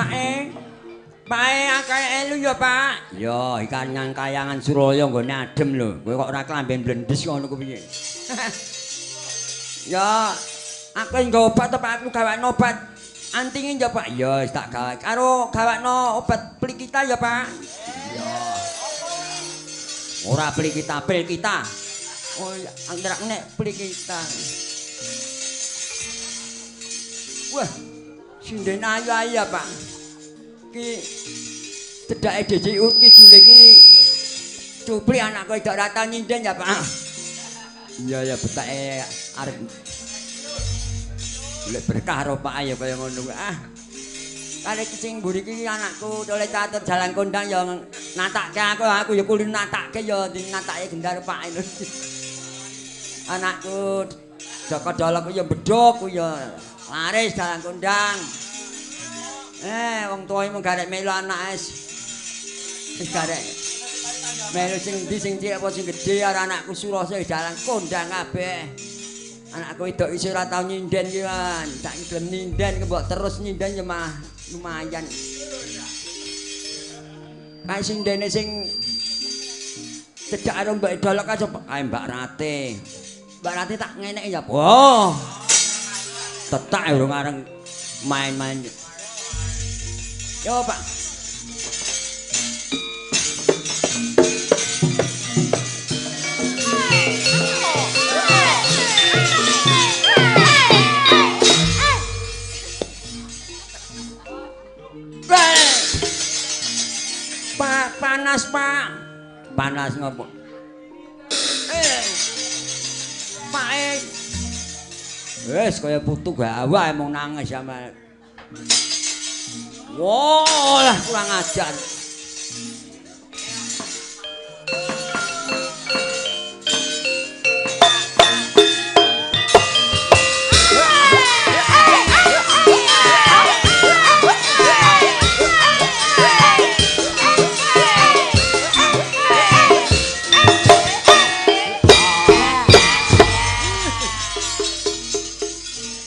Pake. Pake akeh elu ya, Pak. Ya, ikan nang kayangan Suraya nggone adem lho. Kowe kok ora klamben blendes ngono ku piye? Ya, aku nggo obat to, Pak, aku gawakno obat antinge ya, Pak. Ya, wis tak gawe. Karo gawakno obat plikita ya, Pak. Ya. Ora plikita, pil kita. Oh, antara nek plikita. Wah, sinden ayu-ayu ya, Pak. Ki cedhake DJU kidule iki cupli anakku idok ora tau nyinden ya, Pak. Iya ya betake arep golek berkah karo Pak ya kaya ngono kuwi. Ah. Kale iki sing mburi iki anakku oleh catur jalan kondang ya natake aku ya kulino natake ya natake gendar Pak. Anakku Joko Dolok ya bedhok ku ya laris jalan kondang. Wong tuwa mung garek melu anake. Wis garek melu sing endi sing cilik apa sing gedhe karo anakku Surasa dalang kondang kabeh. Anakku wedok isih ora tau nyinden ki, Wan. Tak gelem nyinden mbok terus nyinden ya mah lumayan. Kae sindene sing cedhak karo Mbak Dolok aja kae Mbak Rate. Mbak Rate tak ngeneki ya. Wah. Tetak urung areng main-main. Yo, Pak. Pak, panas, Pak. Panas ngopo? Pak. Wes kaya putu gawa mung nangis sama. Wah, lah kurang ajar.